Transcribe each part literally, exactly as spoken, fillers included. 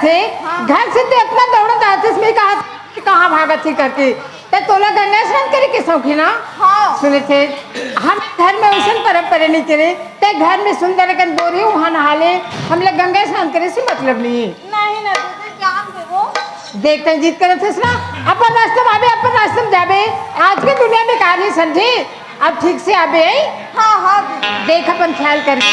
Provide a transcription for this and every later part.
थे, हाँ। घर से ते अतना दौड़त आतिस, मैं कहा कि कहाँ भागत ही करके। ते तोला गंगा स्नान करे के शौक हे ना? हाँ। सुने थे, हम घर में वइसन परंपरा नइ करे, ते घर में सुंदर अकन बोरी उहाँ नहा ले, हमला गंगा स्नान करे से मतलब नइ हे। नहीं ना दीदी, जान दे वो। देख ते जिद करत हस ना, अपन रास्ता में आबे, अपन रास्ता में जाबे, आज के दुनिया बेकार हे समझे। अब ठीक से आबे, हैं? हाँ, हाँ, दीदी। देख, अपन ख्याल करबे।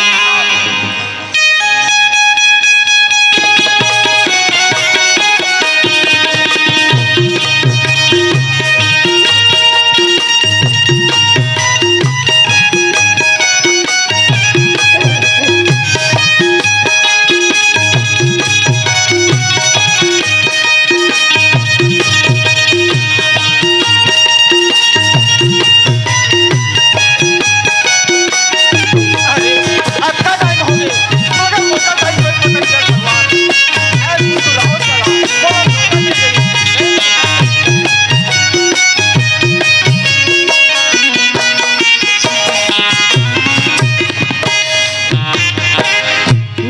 अरे, अतका टाइम हो गे, मगर मोटा टाइम कोई पकड़ कर भगवान। ऐ सुलाओ, चलाओ, बोलो, बोलो, बोलो।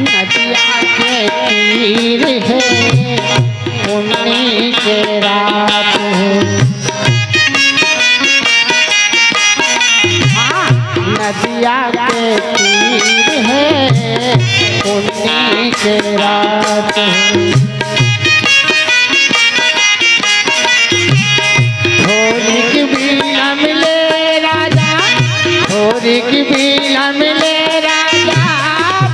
नदिया के तीर हे, पुन्नी के रात हे। हाँ, नदिया के तीर हे, पुन्नी के रात हे। थोरिक बिलम ले राजा, थोरिक बिलम ले राजा,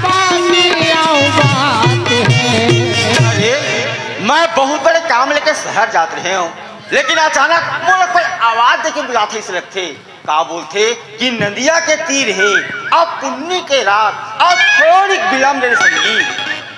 बाकी अउ बात हे। अरे, मैं बहुत बड़े काम लेके शहर जात रहे हूँ, लेकिन अचानक मोला कोई आवाज देके बुलाथे अइसे लगथे। का बोलथे कि नदिया के तीर हे, अब पुन्नी के रात, अब थोड़ी बिलम ले संगी,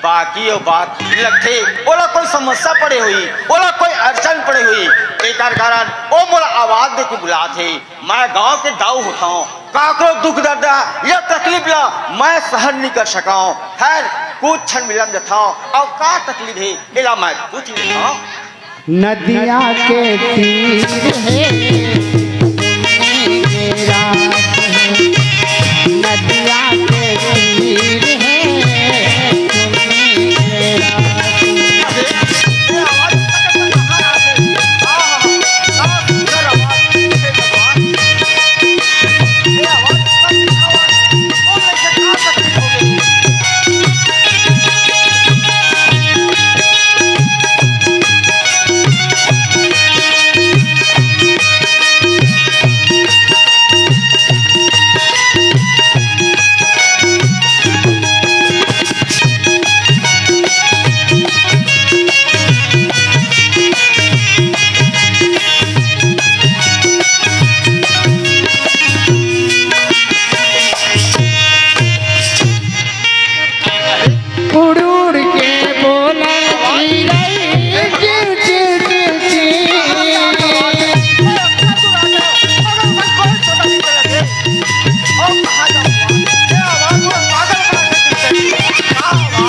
बाकी अउ बात लगथे, ओला कोई समस्या पड़े होही, ओला कोई अड़चन पड़े होही, एकर कारण ओ मोला आवाज देके बुलात हे। मैं गांव के दाऊ होथंव, काकरो दुख दर्द या तकलीफ ला मैं सहन नइ कर सकंव। खैर, कुछ क्षण बिलम जथंव, अउ का तकलीफ हे, एला मैं पूछ लेथंव। नदिया के तीर हे, पुन्नी के रात हे। नदिया के तीर हे, पुन्नी के रात हे। उड़ उड़ के बोले चिरई, चिर, चिर, चिर, चिर।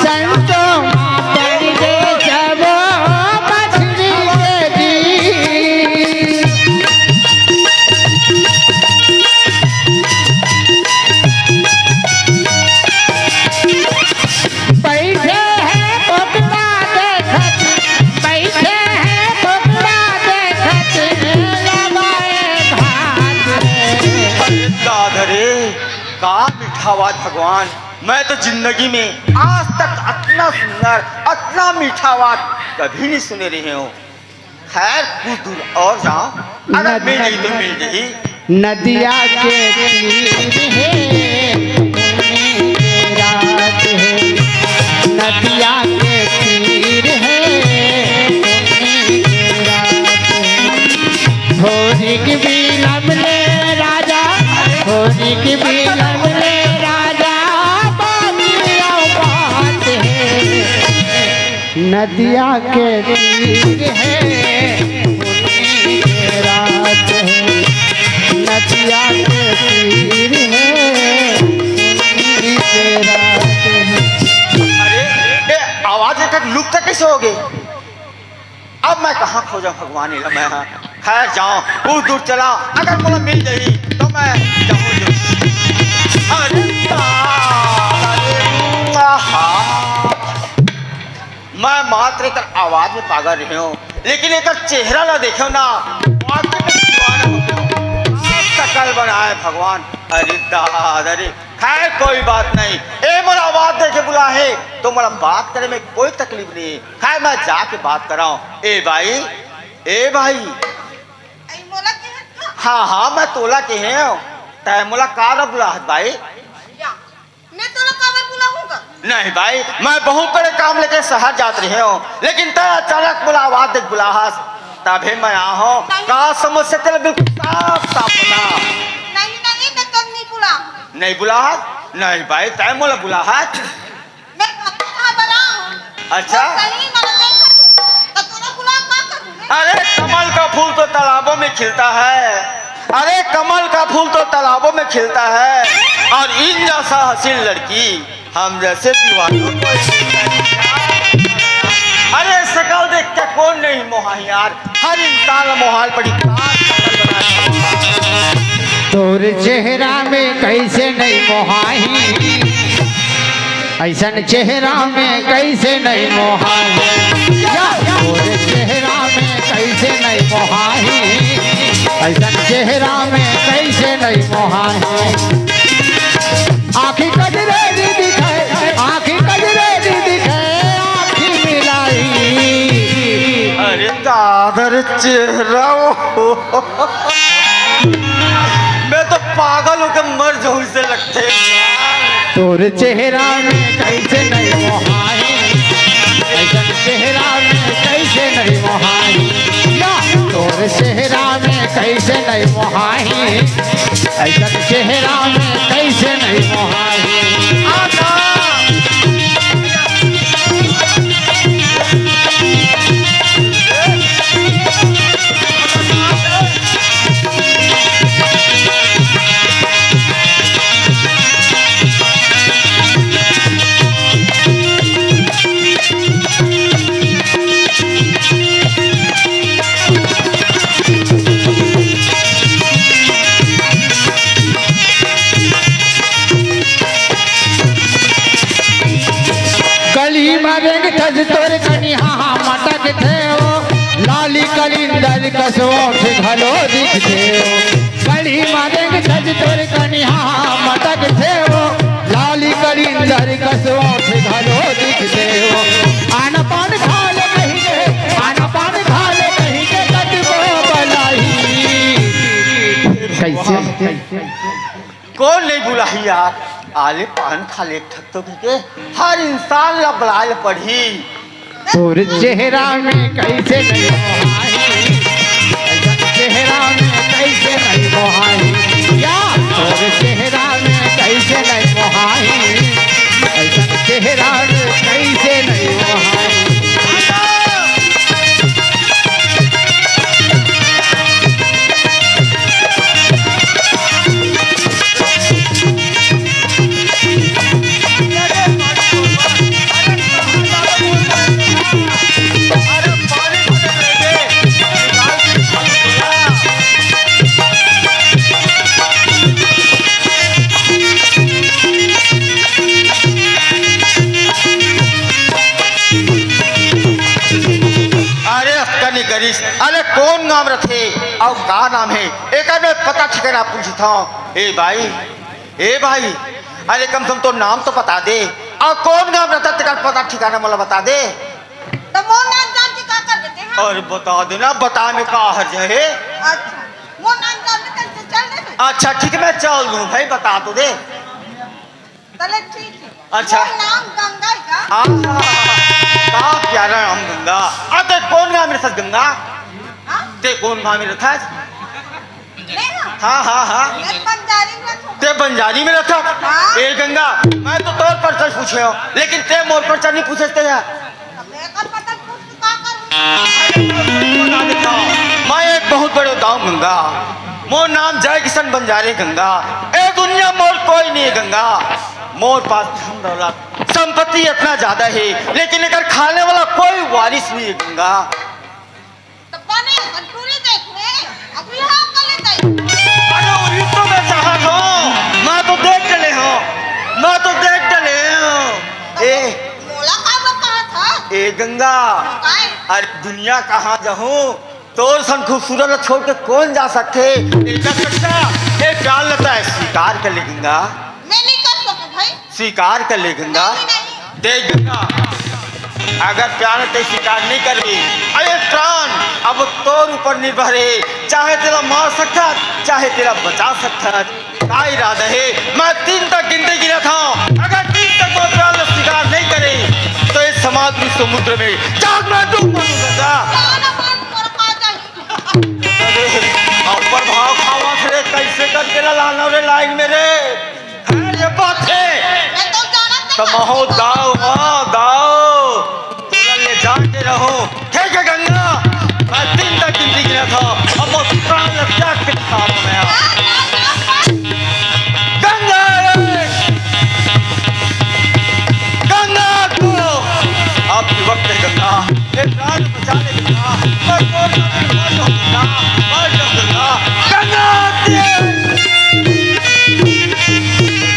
संतो मातन के जब मछली के बीच। बैठे हैं कोटवा देखत, बैठे हैं कोटवा देखत, लबाए घाट रे। अरे दादा रे, का मीठा आवाज भगवान। मैं तो जिंदगी में आज तक अतना सुंदर, अतना मीठा आवाज कभी नइ सुने रहे हंव। खैर, कुछ दूर अउ जांव, अगर नद-, मिल जाही तो मिल जाही। नदिया के तीर हे, पुन्नी के रात हे। नदिया के तीर हे, पुन्नी के रात हे। थोरिक बिलम ले राजा, थोरिक बिलम ले राजा, बाकी अउ बात हे। नदिया के तीर हे, पुन्नी के रात हे। नदिया के तीर हे, पुन्नी के रात हे। अरे, ए, आवाज एक लुप्त कैसे हो गई? अब मैं कहाँ खोजंव भगवान, एला मैं, हाँ। खैर, जांव, कुछ दूर चला, अगर मोला मिल जाही, तो मैं जाहूं जरूर। अरे, तारा रे, आहा। मैं मात्र एकर आवाज में पागल रहे हूँ, लेकिन एकर चेहरा ला देखे ना, वाकई में दीवाना हो गया। शकल बनाए भगवान। अरे दाद, अरे, खैर कोई बात नहीं। ए मोला आवाज दे के बुला हे, तो मोला बात करे में कोई तकलीफ नहीं। खैर मैं जाके बात कराऊं। ए भाई, ए भाई। अई मोला के हस का? हाँ हाँ, मैं तोला के हूँ। तै मोला का ला बुला हस भाई? या, मैं तोला काबर बुलाहूँ का? नहीं भाई, मैं बहुत बड़े काम लेके शहर जात रहे हूँ, लेकिन तै अचानक मोला आवाज दे बुला हस, तभे मैं आ हूँ। नहीं। का समस्या तेला बिल्कुल साफ साफ बता। नहीं नहीं, मैं तोला नहीं बुला। नहीं बुला हस? नहीं भाई, तै मोला बुला हस। मैं कभी कहाँ बना हूँ? अच्छा। तो कहीं मैंने देखा तू, तो तूने बुला क्या करूँ मैं? अरे, कमल का फूल तो तालाबों में खिलता है। अरे, कमल का फूल तो तालाबों में खिलता है, और इन जैसा हसीन लड़की हम जैसे दीवानों को ही मिलता है। अरे, शकल देख के कौन नहीं मोहा यार, हर इंसान मोहाल पड़ी। तोर चेहरा में कैसे नहीं मोहाही, ऐसन चेहरा में कैसे नहीं मोहाही, या तोर चेहरा में कैसे नहीं मोहाही, ऐसन चेहरा में कैसे नहीं मोहाही। आँखी कजरेरी दिखे, आँखी कजरेरी दिखे, आँखी मिलाई। अरे दादर चेहरा, मैं तो पागल होकर मर जाऊं इसे लगते। तोर चेहरा में कैसे नहीं मोहाई, ऐसन चेहरा में कैसे नहीं मोहाई, या तोर चेहरा में कैसे नहीं मोहाई, ऐसन चेहरा में कैसे नहीं मोहाई। गली मा रेंगथस तोर कनिहा मटकथे ओ, लाली कलिंदर कस ओठ घलो दिखथे ओ। गली मा रेंगथस तोर कनिहा मटकथे ओ, लाली कलिंदर कस ओठ घलो दिखथे ओ। आन पान खा ले कहिके, आन पान खा ले कहिके कतको बलाही। कैसे? कौन नहीं बुलाही यार? आले पान खा ले एक ठक तो कहिके हर इंसान ला बुलाए ला पड़ही। तोर चेहरा में कैसे नहीं मोहाई, ऐसन चेहरा में कैसे नहीं मोहाई, या तोर चेहरा में कैसे नहीं मोहाई, ऐसन चेहरा में कैसे नहीं मोहाई। अरे अक्का नहीं करिस, अरे कौन गांव रथे अउ का नाम हे, एकर मैं पता ठिकाना पूछत हंव। ए भाई, ए भाई, अरे कम से कम तोर नाम तो बता दे, अउ कौन गांव रथे तेकर पता ठिकाना मोला बता दे। तो मोर नाम जान के का कर देते हैं? अरे बता दे ना, बता में का हर्ज हे। अच्छा, मोर नाम जान के तो चल देते। अच्छा ठीक है, मैं चल दूं भाई, बता तो दे। चले ठीक है। अच्छा। मोर नाम गंगा है का? हाँ, का प्यारा नाम गंगा। आ, ते कौन गांव में रथस गंगा? हाँ? ते कौन गांव में रथस? मैं ना? हाँ, हाँ, हाँ। मैं बंजारी में रथस। ते बंजारी में रथस? हाँ। ए गंगा, मैं तो तोर परचा पूछे हंव, लेकिन ते मोर परचा नहीं पूछस ते यार। अब मैं का पता पूछ के का करूँ? मैं एक बहुत बड़े दाऊ गंगा, मोर नाम जय किशन बंजारे गंगा, ए दुनिया मोर कोई नहीं है गंगा, मोर पास धन दौलत संपत्ति इतना ज्यादा है, लेकिन एकर खाने वाला कोई वारिस नहीं है गंगा। तो बने, हम टूरी देख ले, अभी हाँ कर लेते हैं। अरे वही तो मैं चाहत हंव, मैं तो देख डले हंव, मैं तो देख डले हंव। ए, मोला का वो कहा था? ए गंगा, काय? अरे दुनिया कहाँ जाहूँ, तोर सन खूबसूरत ला छोड़ के कौन जा सकथे? ए, जा सकता, ए, प्यार ला तैं स्वीकार कर ले गंगा। मैं नहीं कर सकूँ भाई। स्वीकार कर ले गंगा। नहीं, नहीं। देख गंगा, अगर प्यार ला तैं स्वीकार नहीं करबे, अरे प्राण अब तोर ऊपर निर्भर हे, चाहे तेला मार सकथस, चाहे तेला बचा सकथस। का इरादा हे? मैं तीन तक गिनती गिनत हँव। अगर तीन तक वो प्यार ला स्वीकार नहीं करे, तो ये समाज भी समुद्र में जान मैं डूब मरूंगा। अरे, ऊपर भाव खावा थे, कैसे करके ला लाना रे लाइन में रे? हैं, ये बात हे। मैं तो जानत नहीं तो महो दाव, हाँ, दाव। तोला ले जाके रहूं। ठीक है गंगा, मैं तीन तक गिनती गिनत हँव, अब वो प्राण त्याग के सामने आ। गंगा रे! गंगा को! अब की वक्त है गंगा, ये प्राण बचा ले गंगा, मैं कौन सा निर्भर हूँ गंगा, मर जाऊँ गंगा, गंगा तेरी!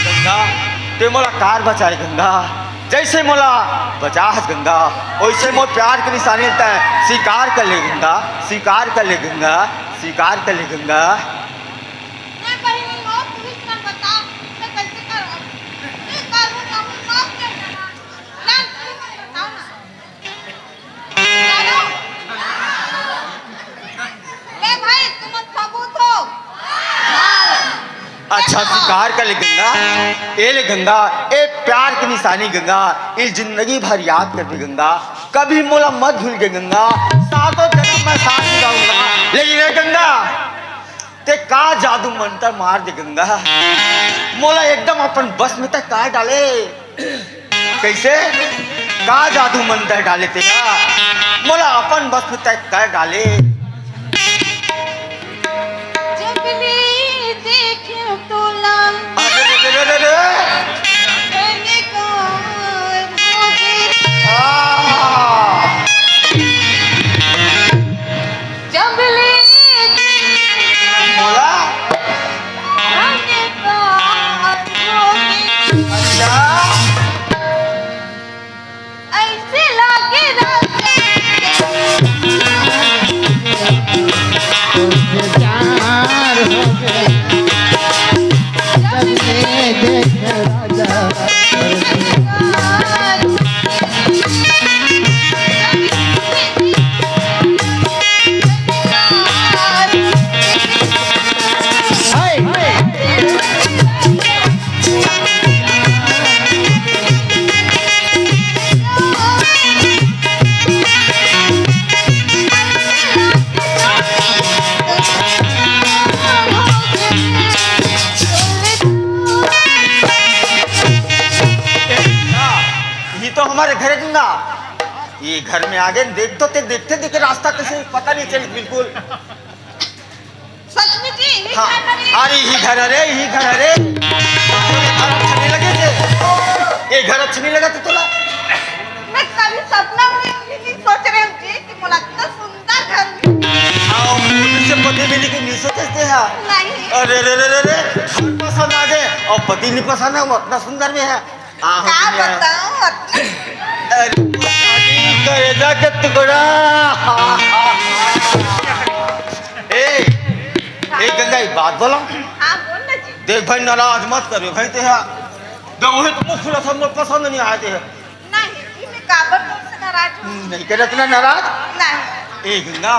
गंगा, तैं मोला काबर बचाए गंगा, जैसे मोला बचाहस गंगा, वैसे मोर प्यार के निशानी तैं स्वीकार कर ले गंगा, स्वीकार कर ले गंगा, स्वीकार कर ले गंगा। मैं बहिनी हो, तू ही मन बता, मैं कैसे करूँ? मैं करूँ, कहूँ, माफ कर देना। ना, तू ही मन बताओ ना। चलो। ले भाई, तुम सबूत हो। अच्छा, स्वीकार कर ले गंगा, ए ले गंगा, ए प्यार की निशानी गंगा, ए जिंदगी भर याद करबे गंगा, कभी मोला मत भूल के गंगा, सातों जन्म मैं साथ निभाऊंगा। लेकिन ए गंगा, तैं का जादू मंतर मार दे गंगा, मोला एकदम अपन बस में तैं कर डाले। कैसे? का जादू मंतर डाले तेला, मोला अपन बस में तैं कर डाले। जब ले देखे तोला, अरे, अरे, अरे, अरे। कहने को होगे। आ। जब ले देखे बोला। कहने को होगे। अच्छा। ऐसे लागे राजा। प्यार हो गए। जब से देख राजा। ये तो हमारे घर है गंगा। ये घर में आ गए, देख तो ते, देखते देखते रास्ता कैसे पता नहीं चली बिल्कुल। सच में जी, यही हाँ। घर हरे? अरे, यही घर हरे, यही घर हरे। घर अच्छा नहीं लगे थे? ये घर अच्छा नहीं लगा था तोला? मैं कभी सपना में भी नहीं सोच रही हूँ जी कि मोला इतना सुंदर घर मिले। आओ, मुझसे पति मिली को नहीं सोचते हैं? नहीं। अरे, रे, रे, रे, रे, घर पसंद आ गए और पति नहीं पसंद है, वो इतना सुंदर में है। आहो का दुनिया। बताऊं, मतलब अरे, करेजा के टुकड़ा। ए, ए, गंगा, एक बात बोला। हाँ, बोल ना जी। देख भाई, नाराज मत करियो भाई, ते हा। देख, वही तो मुख खुला था, मोर पसंद नहीं आए ते हा। नहीं जी, मैं काबर तुमसे नाराज हूँ? नहीं करे इतना नाराज। नहीं। ए, गंगा,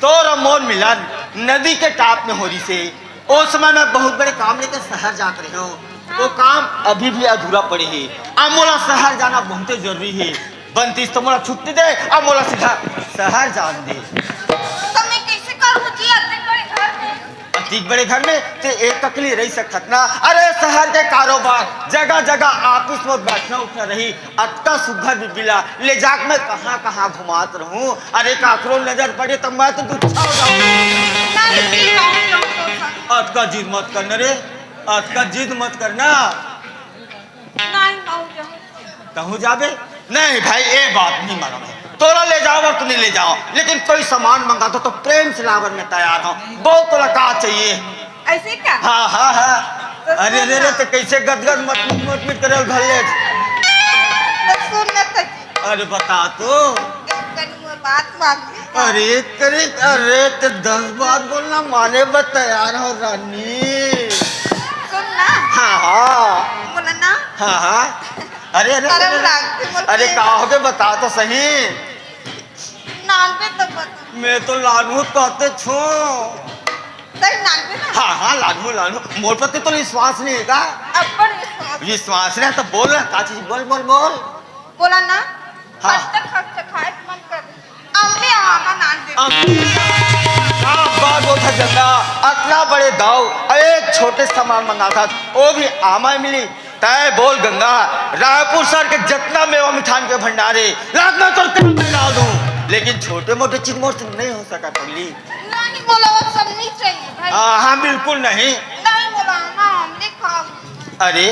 तोर मोर मिलन नदी के टाप में हो रही से। ओ समय मैं बहुत बड़े काम लेके शहर जात रहे हूँ। वो काम अभी भी अधूरा पड़े हे। अब मोला शहर जाना बहुते जरूरी हे। बनतीस तो मोला छुट्टी दे, अब मोला सीधा शहर जान दे। तो मैं कैसे करूँ जी, अतने बड़े घर में? अतिक बड़े घर में ते एक अकली रही सकत ना। अरे शहर के कारोबार, जगह जगह ऑफिस में बैठना उठना रही। अतका सुघर बीबी ला ले जाके मैं कहाँ कहाँ घुमात रहूं। अरे काकरो नजर पड़े तो मैं तो गुस्सा हो जाऊं। नहीं, नहीं, नहीं, नहीं, नहीं। अतका जिद मत करना रे, अतका जिद मत करना। नहीं, नहीं, नहीं। कहूँ जाबे? नहीं भाई, ये बात नहीं मानो मैं। तोला ले जाओ और तू नहीं ले जाओ, लेकिन कोई सामान मंगा दो तो प्रेम से लावर मैं तैयार हूँ। बोल तोला का चाहिए? ऐसे का? हाँ, हाँ, हाँ। तो अरे, सुन अरे, अरे, ना। तो कैसे गदगद मत, मत, मत करे घर ले। तो सुन ना तो। अरे बता तो। एक कन मोर बात मान ले। अरे करे, अरे ते दस बात बोलना माने बर तैयार हो रानी। सुन ना। हाँ, हाँ। बोला ना। हाँ, हाँ। अरे, अरे, शरम अरे, लागथे मोर अरे, के। का होगे बता तो सही। नानबे तो बता। मैं तो लानू कहते छो। सही नानबे ना? हाँ, हाँ, लानू, लानू। मोर पर तो विश्वास नहीं है का? अपन विश्वास। विश्वास नहीं तो बोल ना, का चीज बोल, बोल, बोल। बोला ना? हाँ। खर्चा, खर्चा खाए के मन कर। अम्मी आमा नानबे। अम्मी। का बात होत है गंगा, अतना बड़े दाऊ, अरे एक छोटे सामान मंगा था, वो भी आमा मिली। तय बोल गंगा, रायपुर शहर के जितना मेवा मिठान के भंडार है, लाख में तो तेल में डाल दूं, लेकिन छोटे मोटे चीज मोर से नहीं हो सका पगली। नहीं बोला, वो सब नहीं चाहिए भाई। हाँ, हाँ, बिल्कुल नहीं। नहीं बोला, हाँ, हमने खा। अरे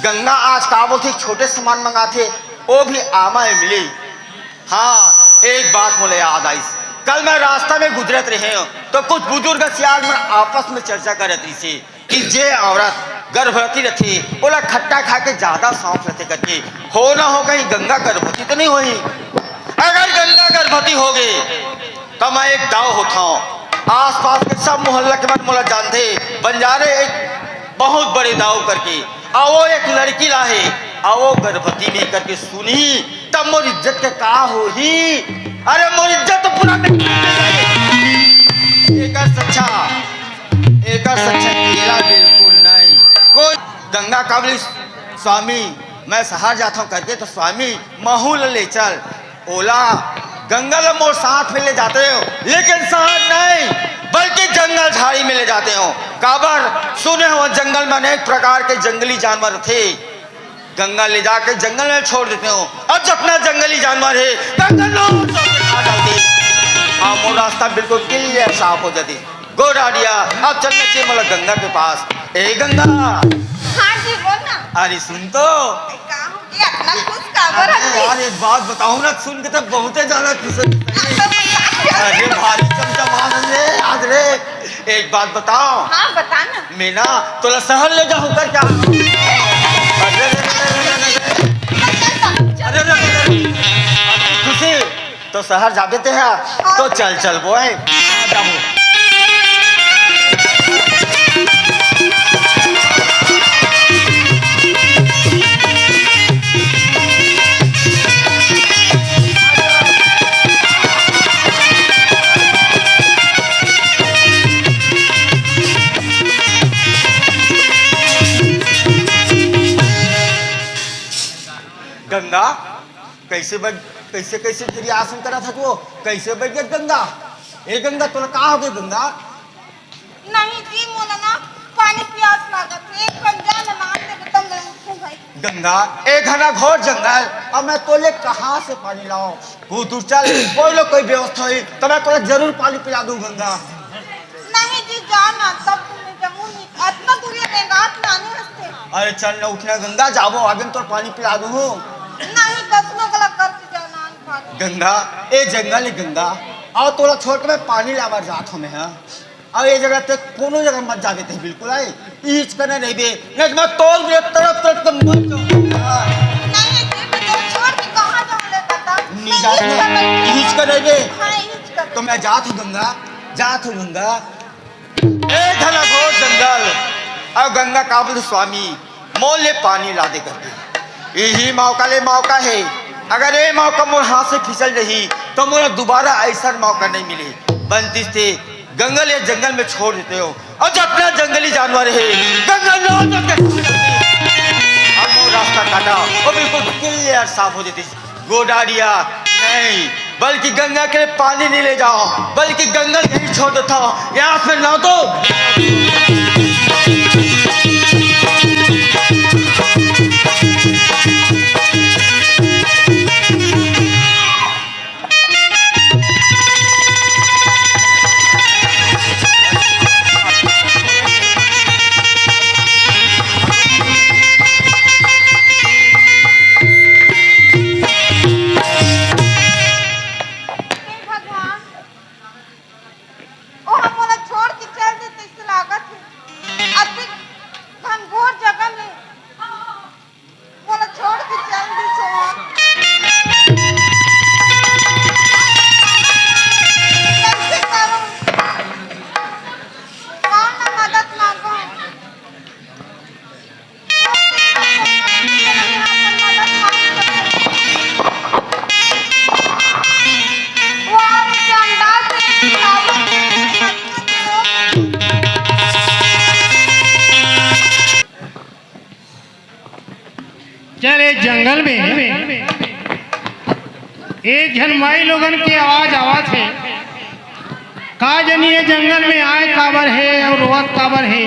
गंगा, आज का बोलथे, छोटे सामान मंगाथे, वो भी आमा इमली। हाँ, एक बात मोला याद आइस। कल मैं रास्ता में गुजरत रहे हूँ, तो कुछ बुजुर्ग सियान मन आपस में चर्चा करत रहिसे कि जे औरत गर्भवती रथे, ओला खट्टा खा के ज्यादा शौक रथे करके। हो ना हो कहीं गंगा गर्भवती तो नहीं होही? अगर गंगा गर्भवती होगे, त मैं एक दाऊ होथंव। आसपास के सब मोहल्ला के मन मोला जानथे, बंजारे एक बहुत बड़े दाऊ करके। अउ वो एक लड़की लाहे, अउ वो गर्भवती में करके सुनही, तब मोर इज्जत के का होही? अरे, मोर इज्जत तो पूरा मिट जाही। एकर से अच्छा, एकर से अच्छा तेला बिल्कुल नहीं। कोई गंगा काबली स्वामी, मैं शहर जाथंव करके, तो स्वामी महू ल ले चल। ओला गंगा ल मोर साथ में ले जाते हो, लेकिन शहर नहीं, बल्कि जंगल झाड़ी में ले जाते हो। काबर? सुने हो, जंगल में अनेक प्रकार के जंगली जानवर थे। गंगा ले जाके जंगल में छोड़ देते हो, और जितना जंगली जानवर है, गंगा लोग सबके खा डालते। हाँ, मोर रास्ता बिल्कुल क्लियर साफ हो जाती। गोराडिया, अब चलना चाहिए मोला गंगा के पास। ए गंगा। हाँ जी, बोल ना। अरे सुन तो। का हो गया? इतना खुश काबर अरे हस? यार, एक बात बताऊं ना, सुन के तो बहुते ज्यादा खुश हो। हाँ, तो बता। अरे भारी चमचमा रे, आज रे। एक बात बताओ। हाँ, बता ना। मैं ना तोला शहर ले जाऊं कर क्या? अरे, अरे, अरे, अरे, अरे, अरे। अरे, अरे, अरे, अरे। खुशी। तो शहर जाबे ते हा, तो चल, चल बोए। हाँ, जाबो। गंगा, कैसे बच-, कैसे, कैसे तेरी आसन करा था तू? कैसे बच गया गंगा? ए गंगा, तोला का हो गया गंगा? नहीं जी, मोला ना पानी प्यास लागत हे, एक कन जा ना मान दे, तब मैं उठूं भाई। गंगा, ए घना घोर जंगल, अब मैं तोले कहाँ से पानी लाऊं? तू दूर चल, कोई लोग कोई व्यवस्था होही, तो मैं तोला जरूर पानी पिला दूं गंगा। नहीं जी, जा ना, तब तुम्हें जमू नहीं, अतना दूरिया रेंगात नानी हंसते। अरे चल ना, उठना गंगा, जाबो, आगे तोर पानी पिला दूं। नहीं, कसनो गला करके जाना, पानी। गंगा, ए जंगल ए गंगा, अउ तोला छोड़ के मैं पानी लाबर जात हूँ मैं, हाँ। अउ ए जगह ते कोनो जगह मत जाबे ते बिल्कुल आए। इच कने रहिबे, नहीं तो मैं तोल दे तड़प तड़प के मर जाऊँ। नहीं, ये भी तो छोड़ के कहाँ जाऊँ ले बता? नहीं जात मैं, इच कने रहिबे। हाँ, इच कने। तो मैं जात हूँ गंगा, जात हूँ गंगा। ए घना घोर जंगल, अउ गंगा काबल स्वामी, मोर ले पानी ला दे करके। इही मौका ले मौका हे। अगर ए मौका मोर हाथ से फिसल जाही, तो मोला दोबारा ऐसा मौका नहीं मिले। बनतीस ते गंगा ले जंगल में छोड़ देते हो, अउ जितना जंगली जानवर हे, गंगा नहा के अब मोर रास्ता काटा, वो बिल्कुल क्लियर साफ हो जाती। गोडारिया नहीं, बल्कि गंगा के लिए पानी नहीं ले जाओ, बल्कि गंगा यहीं छोड़ देता हूँ। यहाँ पे ना तो। हे भगवान, ओ ह मोला छोड़ के चल दे तइसे लागत हे। अतेक जंगल में एक झन माई लोगन के आवाज आवत हे। का जनी ये जंगल में आए काबर हे अउ रोवत काबर हे?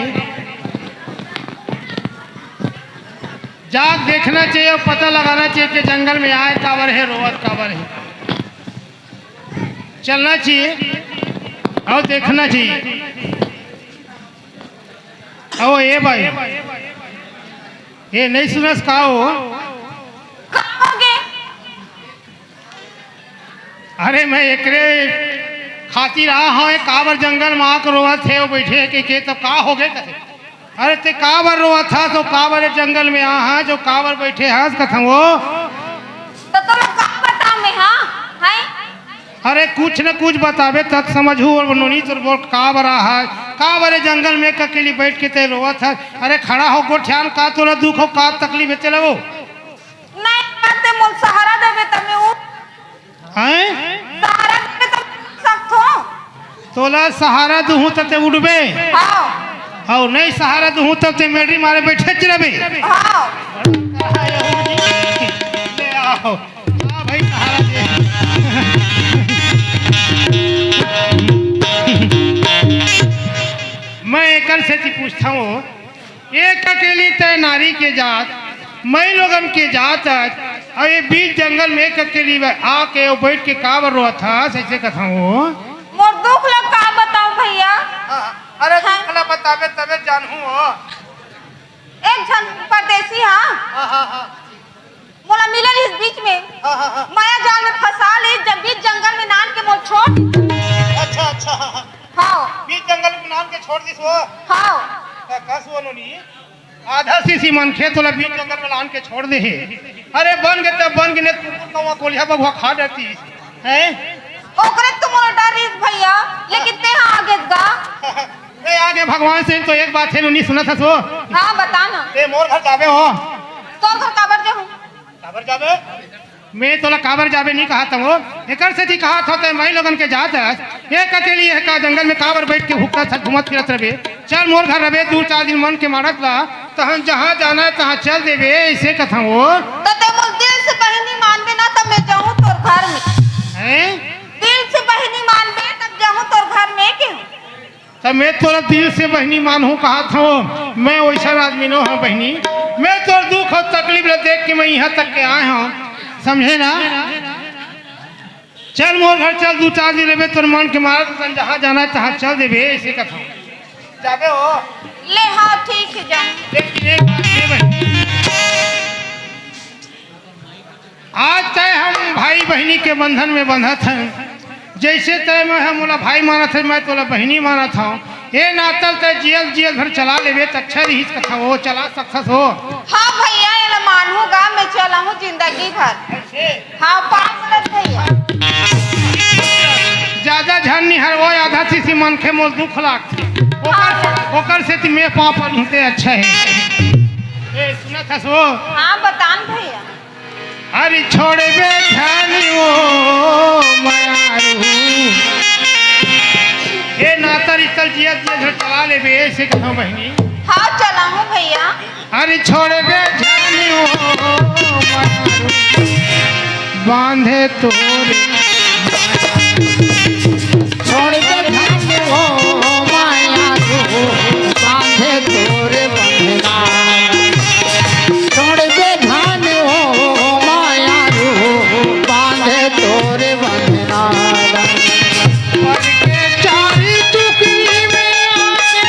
जाके देखना चाहिए अउ पता लगाना चाहिए कि जंगल में आए काबर हे, रोवत काबर हे। चलना चाहिए अउ देखना चाहिए। अउ ए भाई, ए नइ सुनस का हो? का होगे? अरे मैं एकरे खातिर आ हंव, काबर जंगल म आके रोवत हे, वो बइठे हे के, के तब का होगे कथे। अरे ते काबर रोवत हस, तो काबर ए जंगल में आ हस, जो काबर बइठे हस कथंव वो। त तोला का बतांव मैं, हां? हैं? अरे कुछ न कुछ बताबे तब समझहूं, अउ नोनी तोर बोल काबर आ हस, काबर ए जंगल में अकेली बइठ के ते रोवत हस। अरे खड़ा हो गोठियान, का तोला दुख हो, का तकलीफ हे तेला वो? नहीं, ते मोला सहारा देबे त मैं उठ हैं? सहारा देबे त मैं उठ सकथंव। तोला सहारा दुहूं त ते उठबे? हां। अउ नहीं सहारा दुहूं त ते मेड़ी मारे बइठे रहिबे? हां। ले आओ। हां भाई, सहारा दे। मैं एकर सेती पूछथंव, एक अकेली तैं नारी के जात, माई लोगन के जात, अउ ये बीच जंगल में एक अकेली आके अउ बइठ के काबर रोवत हस, अइसे कथंव वो। मोर दुख ला का बतांव भइया? हां, अरे हां। दुख ला बताबे तभे जानहूं वो। एक झन परदेसी, हां। हां, हां, हां। मोला मिले रहिस बीच में। हां, हां, हां। माया जाल में फंसा ले, जब बीच जंगल में लान के मोला छोड़। अच्छा, अच्छा। हां। बीच जंगल में लान के छोड़ दिस वो? हां। त कस वो नोनी, आधा सीसी मनखे तोला बीच जंगल में लान के छोड़ दे हे। अरे बन गे तब बन गे, नहीं कुकुर कौवा कोलिहा बघवा खा डरतिस। हैं? ओकरे तो मोला डर रहिस भइया, लेकिन तेहा आगे गा। ए, आगे भगवान से तो एक बात हे, नोनी सुनत हस वो। हां, बता ना। ए, मोर घर जाबे हो। तोर घर काबर जाहूं? काबर जाबे? मैं तोला काबर जाबे नहीं कहत हंव वो। एकर सेती कहत हंव ते माई लोगन के जात हस। एक अकेली एका जंगल में काबर बइठ के हुक्का साथ घूमत फिरत रहिबे। चल मोर घर रहिबे, दू चार दिन मन के मारत ला, तहन जहां जाना हे तहां चल देबे, अइसे कथंव वो। त ते मोर दिल से बहिनी मानबे ना, त मैं जाहूं तोर घर में। हैं? दिल से बहिनी मानबे, तब जाहूं तोर घर में के। त मैं तोला दिल से बहिनी मानहूं कहत हंव, मैं वइसन आदमी नोहंव बहिनी। मैं तोर दुख अउ तकलीफ ला देख के मैं इहां तक के आए हंव, समझे ना? चल मोर घर चल, दू चार दिन रहिबे, तोर मन के मारत, तहन जहां जाना हे तहां चल देबे, अइसे कथंव। जाबे हो? ले हां, ठीक हे, जा। लेकिन एक बात हे बहिनी, आज तैं हम भाई बहिनी के बंधन में बंधत हन, जइसे तैं मैं ह मोला भाई मानत हस, मैं तोला बहिनी मानत हंव। ए नाता ल तैं जियत जियत भर चला लेबे त अच्छा रहिस कथंव वो, चला सकथस वो। हां भइया, एला मानहूं गा, मैं चलाहूं जिंदगी भर। हां, पांव परत भइया। जादा झन निहार वो, आधा सीसी मनखे मोला दुख लागथे। ओकर, हां। ओकर सेती मैं पांव परहूं ते अच्छा हे। ए, सुनत हस वो? हां, बता ना भइया। अरे छोड़बे झन वो मयारू। ए नाता रिश्ता ल जियत जियत भर चला लेबे, अइसे कथंव बहिनी। हां, चलाहूं भइया। अरे छोड़बे झन वो मयारू, बांधे तोरे। छोड़बे झन वो मयारू, बांधे तोरे बंधना। छोड़बे झन वो मयारू, बांधे तोरे बंधना। पल के चारी चुकरी में आके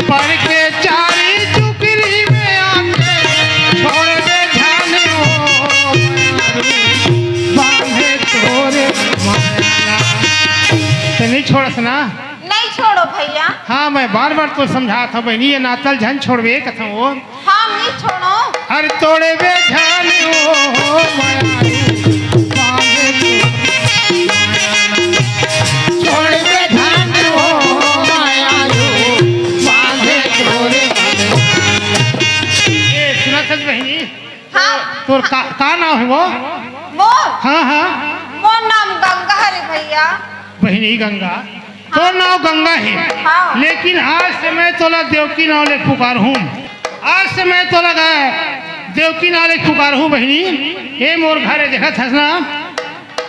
पल के चारी चुकरी में आके छोड़ दे जाने ओ मयारू, बांधे तोरे माया। ते नहीं छोड़स ना? नहीं छोड़ो भैया। हाँ, मैं बार बार तो समझात हूँ बहनी, ये नाता ल झन छोड़बे कथों वो। हाँ, नहीं छोड़ो। अरे तोड़बे झन ओ मयारू, बांधे तोरे माया। तोड़बे झन ओ मयारू, बांधे तोरे माया। ए, सुनत हस बहनी? हाँ। तोर का, का नाम हे वो? मोर? हाँ, हाँ। मोर नाम गंगा हरे भैया। बहिनी गंगा, तोर नाव गंगा हे, हाँ। लेकिन आज से मैं तोला देवकी नाव ले पुकारहूँ। आज से मैं तोला गा-, देवकी नाव ले पुकारहूँ बहिनी। ये मोर घर हे, देखत हस ना?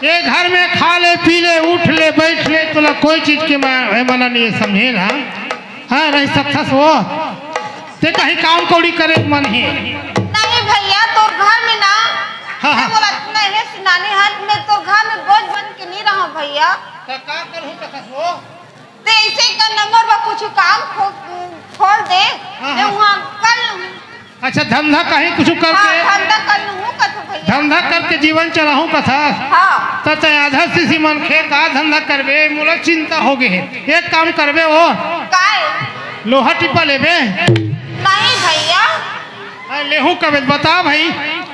ये घर में खा ले, पी ले, उठ ले, बैठ ले, तोला कोई चीज के म-, मना नहीं हे, समझे ना? हाँ, रह सकथस वो। ते कहीं काम कौड़ी करे के मन हे? नहीं भैया, तोर घर में ना, हाँ, हाँ। मोला नहीं हे सुनानी हन, मैं तोर घर में बोझ बन के नहीं रहूं भैया। तो का करहूं कथस वो? ते ऐसे ही कर ना, मोर बर कुछ काम खो-, खोल दे, हाँ, मैं हाँ। वहाँ कर लूँ। अच्छा, धंधा कहीं कुछ करके, हाँ, धंधा कर लूँ कथों भैया। धंधा करके जीवन चलाहूँ कथस? हाँ। त तैं आधा शिशी मनखे का धंधा करबे, मोला चिंता हो गे हे। एक काम करबे वो। काय? लोहा टिपा लेबे? नहीं भैया। अरे लेहूँ कबे, बता भाई,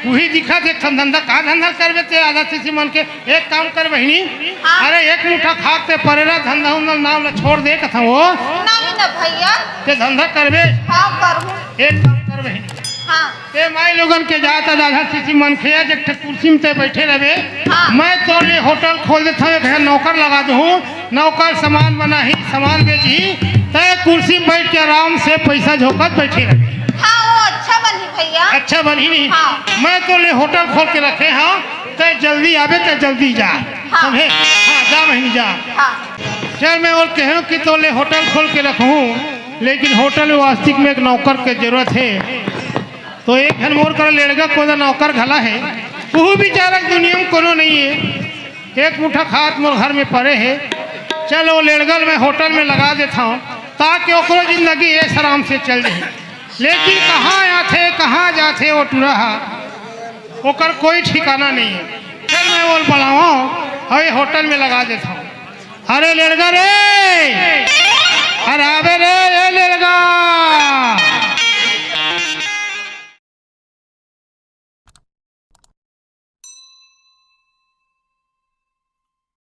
उही दिखत एक ठन धंधा, का धंधा करबे ते आधा शिशी मनखे? एक काम कर बहिनी, हाँ। अरे एक मुठा खात ते परेला, धंधा उंधा नाम ला छोड़ दे कथों वो। नहीं ना भैया। ते धंधा करबे? हाँ, करहूँ। एक काम कर बहिनी। हाँ। ते माई लोगन के जात आधा शिशी मनखे हे, एक ठे कुर्सी में ते बैठे रहबे। हाँ। मैं तोर लिए होटल खोल देथों, एक ठे नौकर लगा दूँ, नौकर सामान बनाही, सामान बेचही, ते कुर्सी में बैठ के आराम से पैसा झोंकत बैठे रहबे। हाँ, वो अच्छा बनही भैया। अच्छा बनही नहीं? हाँ। मैं तोर लिए होटल खोल के रखे हँव, ते जल्दी आबे, ते जल्दी जा। हाँ। समझे? हाँ, जा बहिनी जा। हाँ। चल, मैं ओला कहेंव कि तोर लिए होटल खोल के रखहूँ, लेकिन होटल में वास्तविक में एक नौकर के जरूरत हे। तो एक ठन मोर करा लेड़गा कोदा नौकर घला हे, उहू बेचारा के दुनिया में कोनो नहीं हे। एक मुठा खात मोर घर में परे हे। चल, वो लेड़गा ल मैं होटल में लगा देथों, ताकि ओकरो जिंदगी ऐश आराम से चल जाए। लेकिन कहाँ आथे, कहाँ जाथे वो टुरा हा, ओकर कोई ठिकाना नहीं हे। चल, मैं ओला बलावों, अउ ये होटल में लगा देथों। अरे लेड़गा रे,